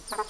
Raws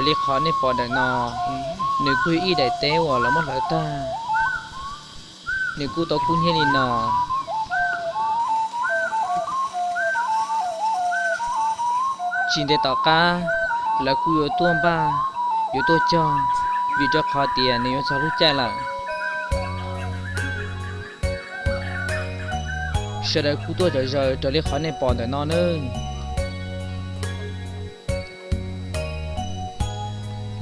li qhov nej pom ntawm no, nws kuj yog ib daim teb uas lawv muab hlawv tag, nws kuj tau kub hnyiab li no. Tsis ntev tom qab lawv kuj yuav tuaj npaj, yuav tuaj cog, vim rau qhov tias nws yuav txog lub caij lawm. Sawv daws kuj tuaj zom zaws raws li qhov nej pom ntawm no nawb.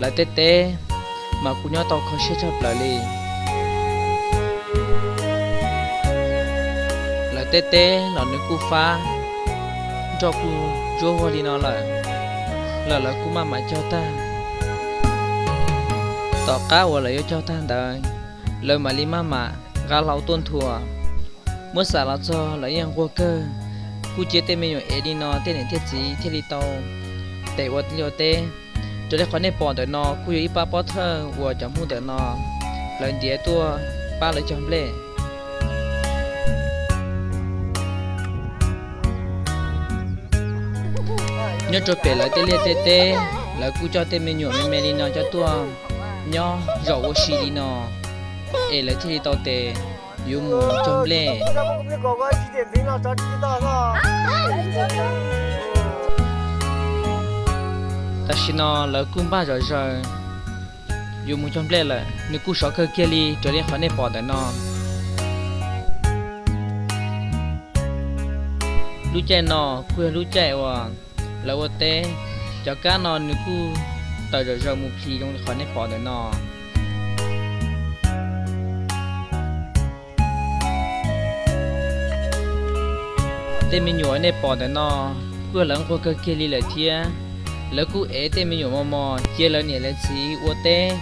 Lawv tej teb mas kuj nyob tau kho siab tshaj plaws li. Lawv tej teb los nws kuj fab, nroj kuj ntsuab huag li no lawm, los lawv kuj maj mam cog tag. Tom qab uas lawv yuav cog tag ntawd, lawv mam li maj mam nqa hlau tuaj nthua. Muab xam los txog lawv yeej nquag kawg, kuj cia tej me nyuam ev li no tej niam tej txiv thiaj li tau tes ua liaj ua teb. Raws li qhov nej pom ntawm no kuj yog ib pab pob thawj uas cov Hmoob ntawm no lawv ntiav tuaj pab lawv cog nplej. Nyob rau pem lawv tej liaj tej teb, lawv kuj coj tej me nyuam me me li no coj tuaj nyob zaum ua si li no, es lawv thiaj li tau tes yuav mus cog nplej. Tam sim no lawv kuj npaj zom zaws yuav mus cog nplej lawm, nws kuj sov kawg kiag li raws li qhov nej pom ntawm no. Lub caij no kuj yog lub caij uas lawv ua teb, cov kab no nws kuj tawm zom zaws mus plhis zoo li qhov nej pom ntawm no. Tej me nyuam nej pom ntawm no kuj yog lawv nquag kawg kiag li lawm thiab. Lawv kuj ev tej me nyuam mos mos cia lawv niam lawv txiv ua teb.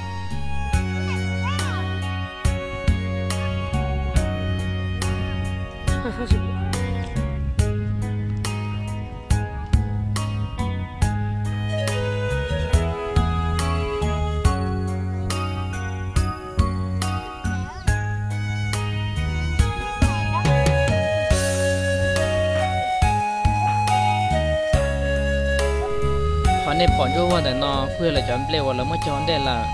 Qhov nej pom ntsuab vog ntawm no kuj yog lawv cov nplej uas lawv muab cog ua ntej lawm.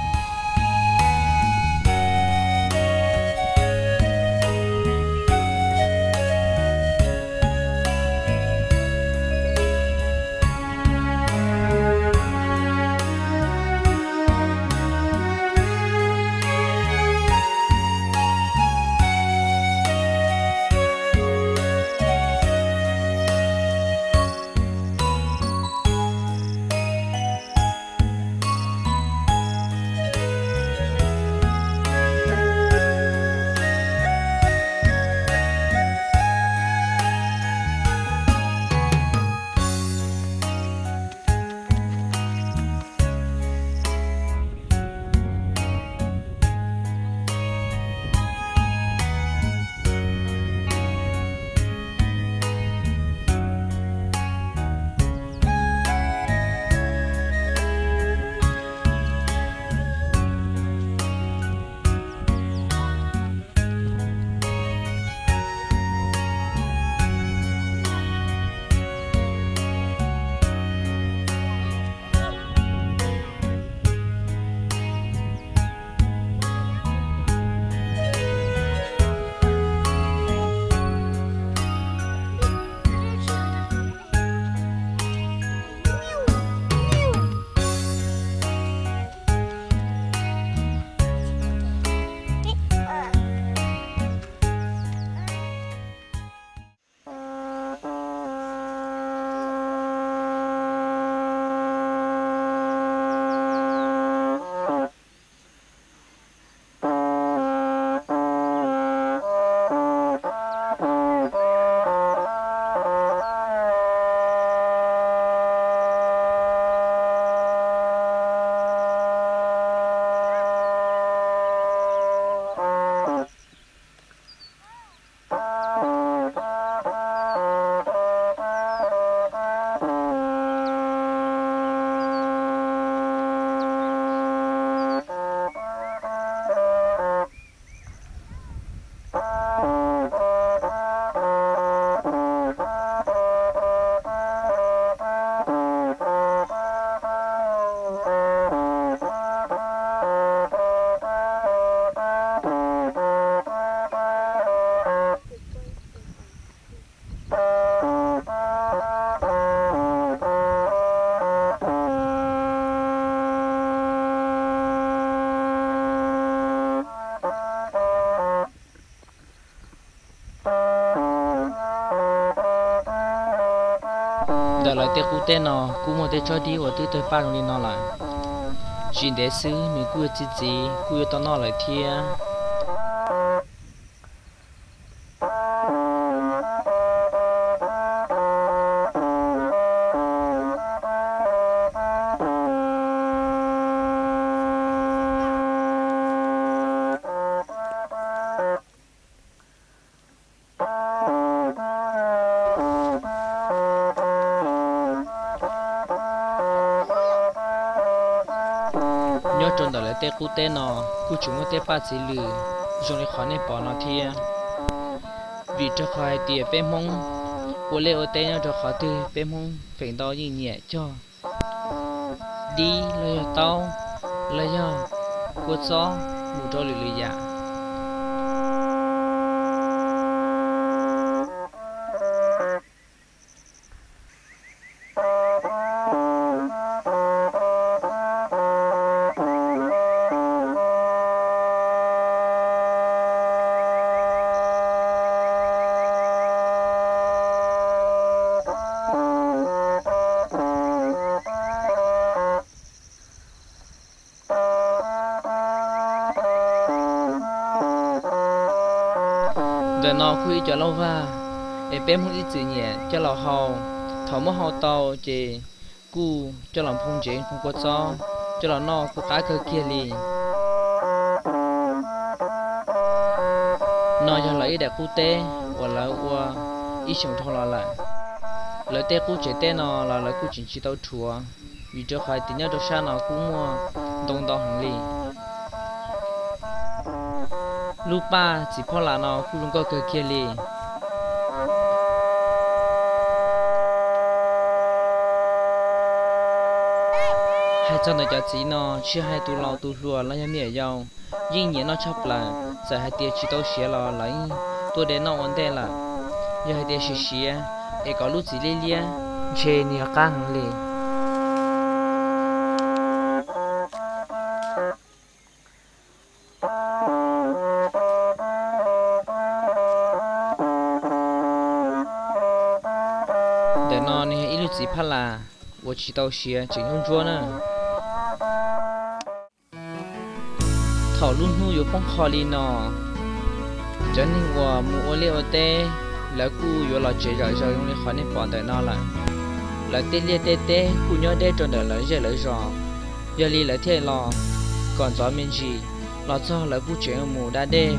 Ntawm lawv tej qub teb no kuj muaj tej tsob dib uas twb tawg paj zoo li no lawm. Tsis ntev xwb nws kuj yuav txi txiv kuj yuav tau noj lawm thiab. Nyob rau ntawm lawv tej qub teb no kuj tseem muaj tej paj txiv lws zoo li qhov nej pom no thiab. Vim rau qhov hais tias peb Hmoob ua liaj ua teb nyob rau qhov twg peb Hmoob feem ntau yeej nyiam cog dib los yog taub los yog kua txob mus rau lwm lwm yam. Ntawm no kuj ib cov lauj vag, es peb Hmoob ib txwm nyiam coj los hau. Thaum muab hau tau ces kuj coj los nphoo ntsev nphoo kua txob coj los noj kuj qab kawg kiag li. No yog lawv ib daim qub teb uas lawv ua ib xyoos dhau los lawm. Lawv tej qub tsev teb no los lawv kuj tseem tsis tau rhuav, vim rau qhov tias nyob rau sab no kuj muaj ntoo ntau heev li. Lub paj txiv phaj las no kuj zoo nkauj kawg kiag li. Hais txog ntawm cov txiv no, tsis hais tus laus tus hluas los yog me nyuam yaus, yeej nyiam noj tshaj plaws. Txawm hais tias tsis tau siav los lawv yeej tuaj de noj ua ntej lawm. Yog hais tias siav siav es kom lub txiv liab liab, ntshe nws yuav qab heev li. Ntawm no nws yog ib lub txiv phaj las uas tsis tau siav tseem ntsuab ntsuab na. Thaum lub hnub yuav poob qho li no, cov neeg uas mus ua liaj ua teb, lawv kuj yuav los tsev zom zaws zoo li qhov nej pom ntawm no lawm. Lawv tej liaj tej teb kuj nyob deb rau ntawm lawv zej lawv zos, yog li lawv thiaj los kom ntxov me ntsis. Los txog lawv kuj tseem mus da dej,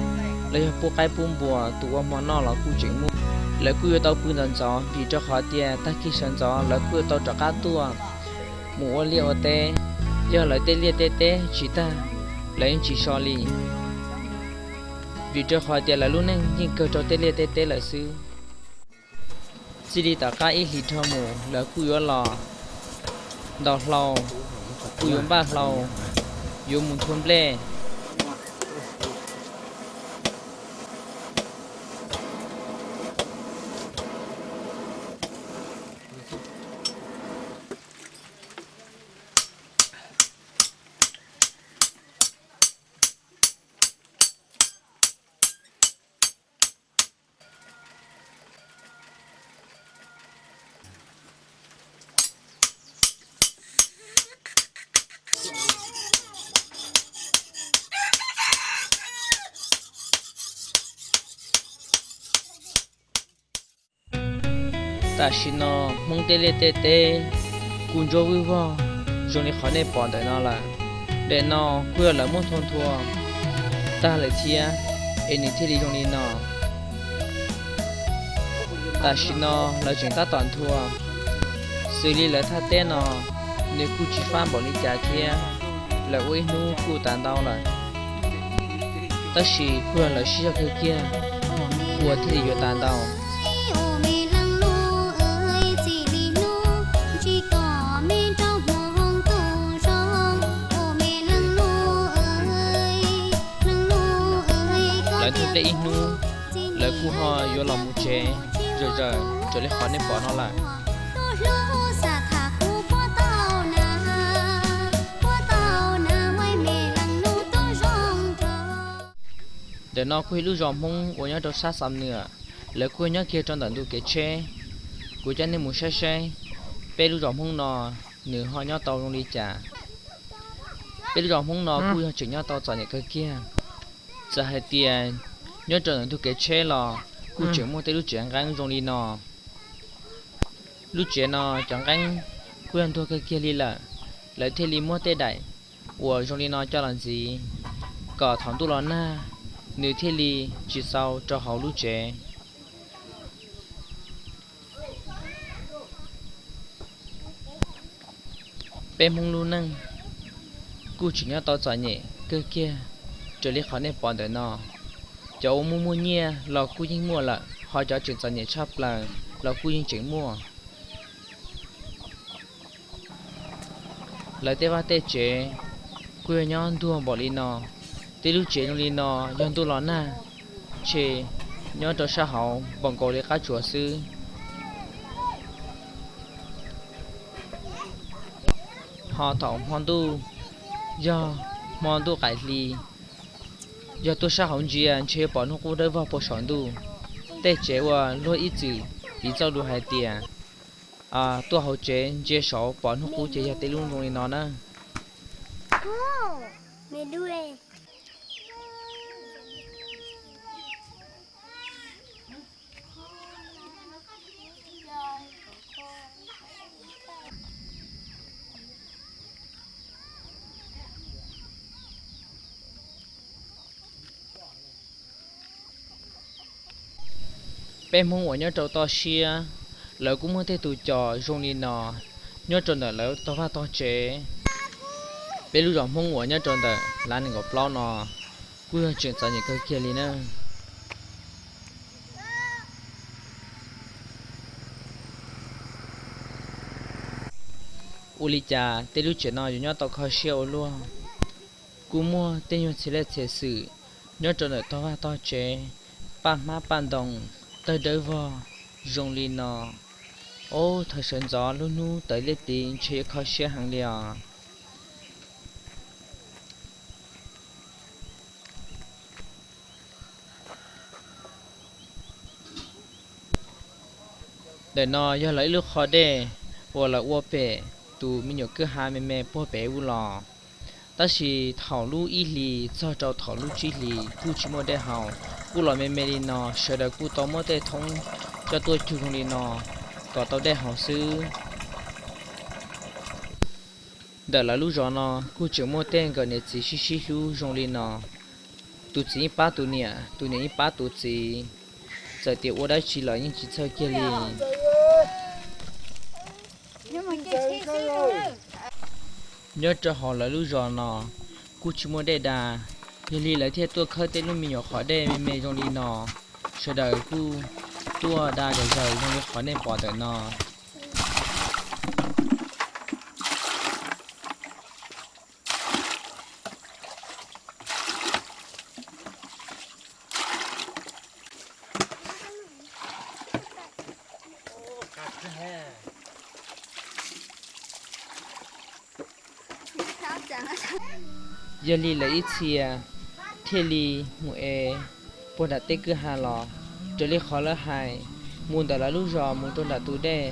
los yog pub qaib pub npua, tus ua hmo noj los kuj tseem muaj. Lawv kuj yuav tau pw ntxov ntxov vim rau qhov tias tag kis sawv ntxov lawv kuj yuav tau rov qab tuaj mus ua liaj ua teb. Yog lawv tej liaj tej teb tsis tag, lawv yeej tsis so li, vim rau qhov tias lawv lub neej yeej kawg rau tej liaj tej teb lawm xwb. Txij li tom qab ib hlis dhau mus lawv kuj yuav los ntaus hlau, kuj yuav npaj hlau, yuav mus nthua nplej. Tam sim no Hmoob tej liaj tej teb kuj ntsuab vwj vog zoo li qhov nej pom ntawm no lawm. Daim no kuj yog lawv muab nthua nthua tag lawm thiab, es nws thiaj li zoo li no. Tam sim no lawv tseem tab tom nthua, xws li lawv thaj teb no nws kuj tsis fab npaum li cas thiab, lawv ua ib hnub kuj tas ntau lawm. Tab sis kuj yog lawv siv zog kawg kiag ua thiaj li yuav tas ntau. Lawv nthua nplej ib hnub, lawv kuj ho yuav los mus tsev zom zaws raws li qhov nej pom no lawm. Ntawm no kuj yog lub zos Hmoob uas nyob rau sab Xam Nuam, lawv kuj nyob kiag rau ntawm ntu kev tsheb. Kuv coj nej mus saib saib peb lub zos Hmoob no nws ho nyob tau zoo li cas. Peb lub zos Hmoob no kuj yog tseem nyob tau txom nyem kawg kiag. Txawm hais tias nyob rau ntawm ntug kev tsheb los kuj tseem muaj tej lub tsev nqeeb zoo li no. Lub tsev no cov nqeeb kuj yog ntuag kawg kiag li lawm, lawv thiaj li muab tej daim uas zoo li no coj los ntxiv, kom thaum ntuj los nag nws thiaj li tsis xau rau hauv lub tsev. Peb Hmoob lub neej kuj tseem nyob tau txom nyem kawg kiag raws li qhov nej pom ntawm no. Cov uas muaj muaj nyiaj los kuj yeej muaj lawm, ho cov tseem txom nyem tshaj plaws los kuj yeej tseem muaj. Lawv tej vaj tej tsev kuj yog nyob ntuag npaum li no. Tej lub tsev zoo li no yog ntuj los nag, ntshe nyob rau sab hauv npaum nkaus li qab tsuas xwb. Ho thaum hmo ntuj, yog hmo ntuj qaim hli, yog tuaj sab hauv ntsia ntshe pom hnub qub dawb vog puag saum ntuj. Tej tsev uas luag ib txwm piv txoj lus hais tias tuaj hauv tsev ntsia saud pom hnub qub ces yog tej lub zoo li no na. Peb Hmoob uas nyob rau toj siab, lawv kuj muaj tej tus cos zoo li no nyob rau ntawm lawv tog vaj tog tsev. Peb lub zos Hmoob uas nyob rau ntawm lav nees nkaum plaub no kuj yog tseem txom nyem kawg kiag li na. Ua li cas tej lub tsev no yuav nyob tau kho siab ua luaj? Kuj muaj tej nyuag txhia lej txhia xwm nyob rau ntawm tog vaj tog tsev, paj hmab paj ntoo, tawg dawb vog zoo li no. Ob, thaum sawv ntxov lub hnub tawm liaj tiv ntshe yuav kho siab heev li os. Ntawm no yog lawv ib lub qhov dej uas lawv ua pem tus me nyuam kwj ha me me puag pem ub los. Tab sis thaum lub ib hlis txog rau thaum lub tsib hlis kuj tsis muaj dej haus, kuj los me me li no, sawv daws kuj tau muab tej thoob coj tuaj cug zoo li no kom tau dej haus xwb. Ntawm lawv lub zos no kuj tseem muaj tej nkawm niam txiv sib sib hlub zoo li no. Tus txiv yeej pab tus niam, tus niam yeej pab tus txiv, txawm tias ua dab tsi los yeej tsis txhawj kiag li. Nyob rau hauv lawv lub zos no kuj tsis muaj dej da, yog li lawv thiaj tuaj khawb tej lub me nyuam qhov dej me me zoo li no. Sawv daws kuj tuaj da zom zaws zoo li qhov nej pom ntawm no. Yog li lawv ib txhia thiaj li mus ev puag nram tej kwj ha los, raws li qhov lawv hais, mus ntawm lawv lub zos mus rau nram tus dej,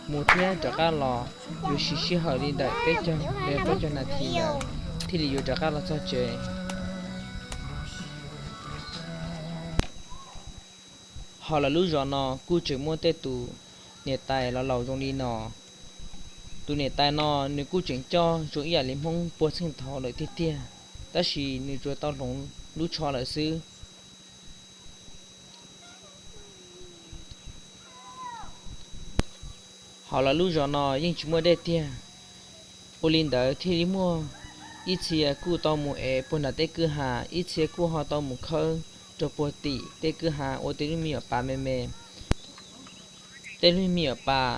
mus thiab rov qab los, yuav siv sij hawm li ntawm peb caug los yog plaub caug nas this ntawd thiaj li yuav rov qab los txog tsev. Hos lawv lub zos no kuj tseem muaj tej tus niam tais los laus zoo li no. Tus niam tais no nws kuj tseem coj zoo ib yam li Hmoob puag txheej thaud lawm tiag tiag, tab sis nws tsuas tau hloov lub tsho lawm xwb. Hos lawv lub zos no yeej tsis muaj dej tiag. Ua li ntawd thiaj li muaj ib txhia kuj tau mus ev puag nram tej kwj ha, ib txhia kuj ho tau mus khawb rau puag tim tej kwj ha ua tej lub me nyuam pas me me. Tej lub me nyuam pas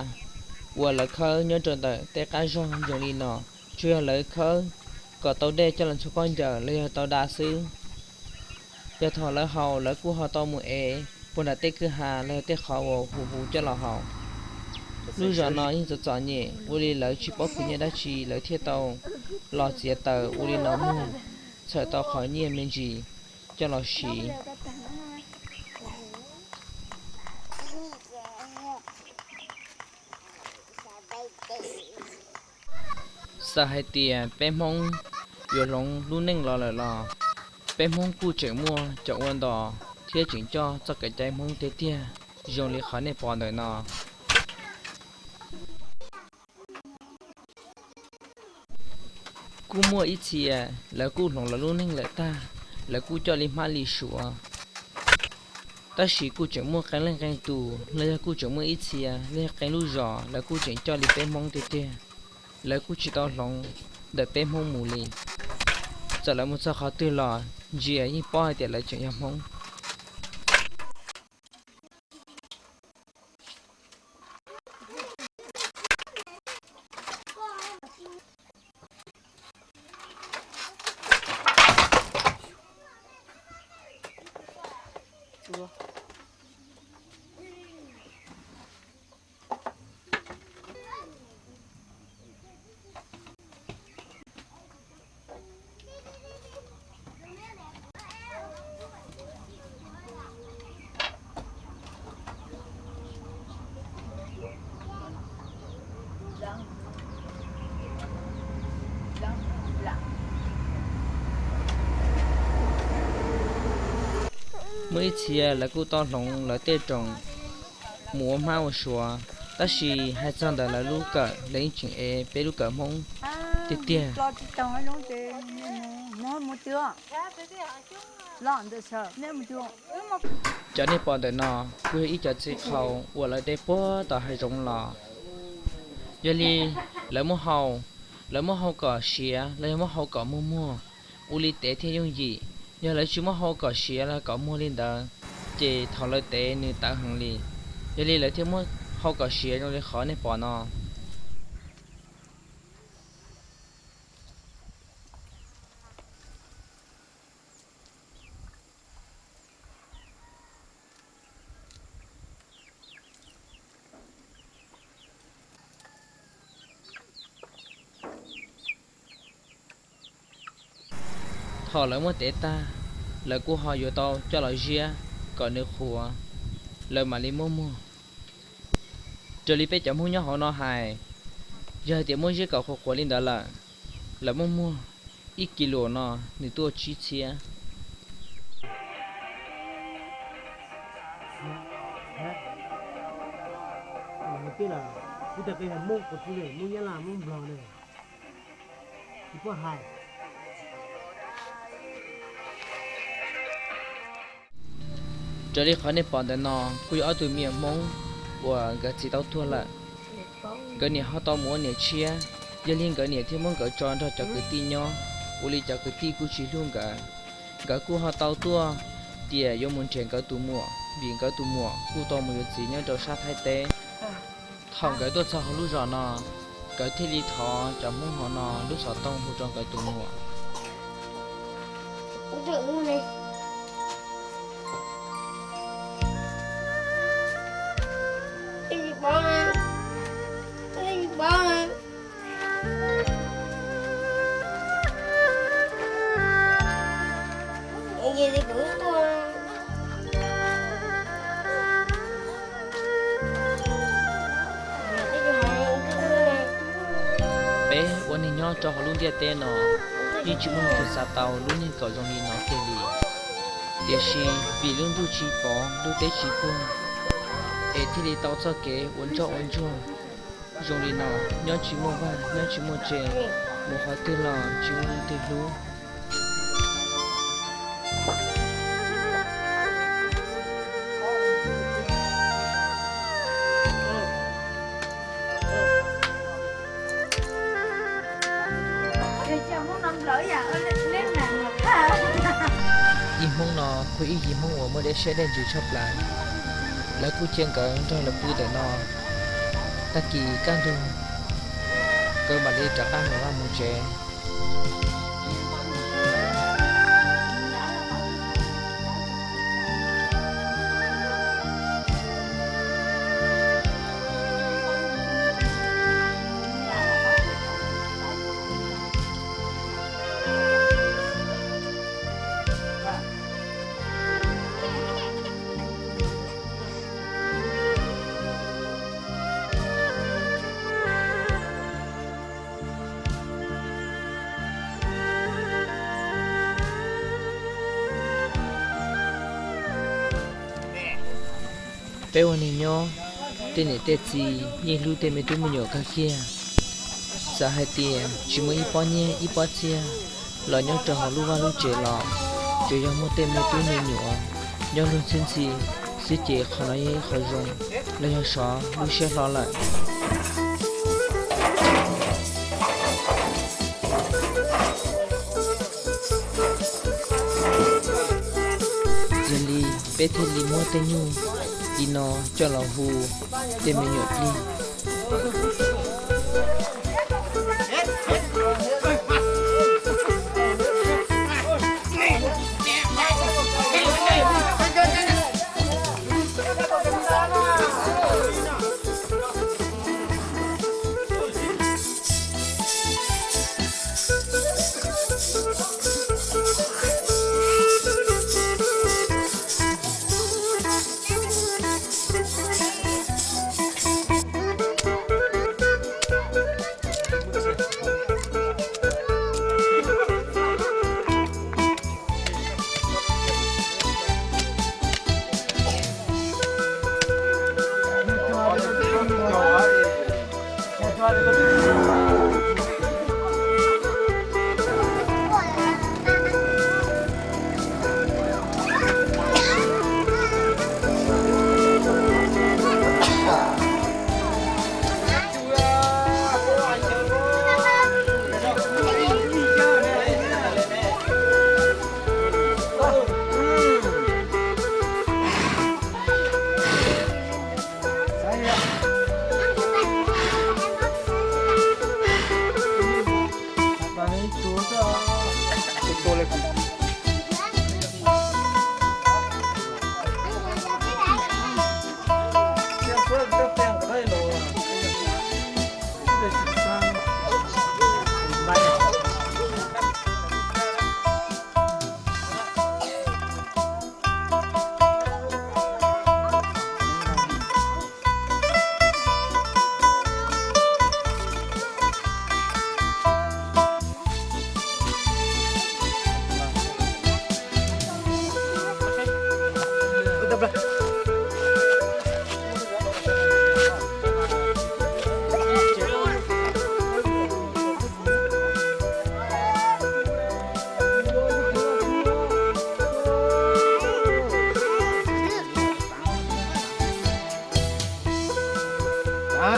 uas lawv khawb nyob rau ntawm tej qab zog zoo li no, tsuas yog lawv khawb kom tau dej coj los ntxhua khaub ncaws los yog tau da xwb. Yog thaum lawv haus lawv kuj ho tau mus ev puag nram tej kwj ha los yog tej qhov uas huv huv coj los haus. Lub zos no yeej txom txom nyem, ua li lawv tsis paub khwv nyiaj dab tsi lawv thiaj tau los txiav taws ua li no muag, txhawm tau qhov nyiaj me ntsis coj los siv. Txawm hais tias peb Hmoob yuav hloov lub neej los lawm los, peb Hmoob kuj tseem muaj cov ua ntos thiab tseem coj txoj kev cai Hmoob tiag tiag zoo li qhov nej pom ntawm no. Kuj muaj ib txhia lawv kuj hloov lawv lub neej lawm tag, lawv kuj coj li hmab li suav. Tab sis kuj tseem muaj qee leej qee tus los yog kuj tseem muaj ib txhia los yog qee lub zos lawv kuj tseem coj li peb Hmoob tiag tiag, lawv kuj tsis tau hloov ntawm peb Hmoob mus li. Txawm lawv mus txog qhov twg los ntsia yeej paub hais tias lawv tseem yog Hmoob. Muaj ib txhia lawv kuj tau hloov lawv tej roos mus ua hmab ua suav, tab sis hais txog ntawm lawv lub kawm lawv yeej tseem ev peb lub kawm Hmoob tiag tiag. Cov nej pom ntawm no kuj yog ib co txiv qhau uas lawv de puag tom hav zoov los. Yog li lawv muab hau, lawv muab hau kom siav los yog muab hau kom muag muag, ua li tev thiaj yooj yim. Yog lawv tsis muab hau kom siav los kom muag li ntawd, ces thaum lawv tev nws tawv heev li. Yog li lawv thiaj muab hau kom siav zoo li qhov nej pom no. Thaum lawv muab tev tag, lawv kuj ho yuav tau coj los ziab kom nws qhuav, lawv mam li muab muag. Raws li peb cov Hmoob nyob hauv no hais, yog hais tias muab ziab kom qhuav qhuav li ntawd lawm, lawv muab muag ib kis lus no nws tuaj tsib txhiab. Raws li qhov nej pom ntawm no kuj yog ob tug me nyuam Hmoob uas nkawd txiv tau tuag lawm. Nkawd niam ho tau mus ua niam tshiab, yog li nkawd niam thiaj muab nkawd tso nrog cov kwv tij nyob, ua li cov kwv tij kuj tsis hlub nkawd. Nkawd kuj ho tau tuaj tias yuav mus nrhiav nkawd tus muam, vim nkawd tus muam kuj tau mus yuav txiv nyob rau sab Thaib teb. Thaum nkawd tuaj txog hauv lub zos no, nkawd thiaj li thov cov Hmoob hauv no lub xov tooj hu rau nkawd tus muam. Peb ua neeg nyob rau hauv lub ntiaj teb no, yeej tsis muaj leej twg xav tau lub neej kom zoo li no kiag li. Tiam sis vim lub ntuj tsis pov lub teb tsis puag, es thiaj li tau txoj kev ua ntsoj ua ntsuag zoo li no, nyob tsis muaj vaj nyob tsis muaj tse, mus qhov twg los tsis muaj leej twg hlub. Yim Hmoob no kuj ib yim Hmoob uas muaj dej siab dej ntsws tshaj plaws. Lawv kuj cia nkawd nrog lawv pw ntawm no, tag kis kaj ntug nkawd mam li rov qab mus vaj mus tsev. Peb ua neeg nyob, tej niam tej txiv yeej hlub tej me tub me nyuam kawg kiag. Txawm hais tias tsis muaj ib pob nyiaj ib pob txiaj los nyob rau hauv lub vaj lub tsev los, tsuas yog muaj tej me tub me nyuam nyob luag ntxhi ntxhi xwb ces qhov no yeej ib qho zoo los yog sov lub siab hlo lawm. Yog li peb thiaj li muab tej nyuj li no coj los hu tej me nyuam plig.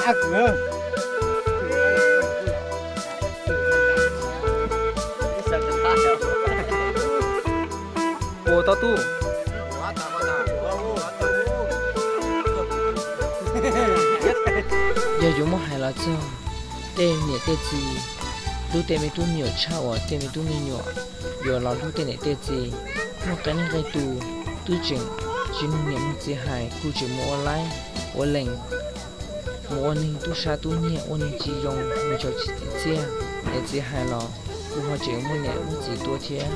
Ua tau tub. Yog yuav muab hais los txog tej niam tej txiv hlub tej me tub me nyuam tshaj uas tej me tub me nyuam yuav los hlub tej niam tej txiv. Muaj qee leej qee tus twb tseem tsis mloog niam mloog txiv hais, kuj tseem mus ua laib ua lees, mus ua neeg tub sab tub nyiag, ua neeg tsis zoo, mus tso tsis txim txiaj. Niam txiv hais los kuj ho tseem muaj niam muaj txiv tua thiab.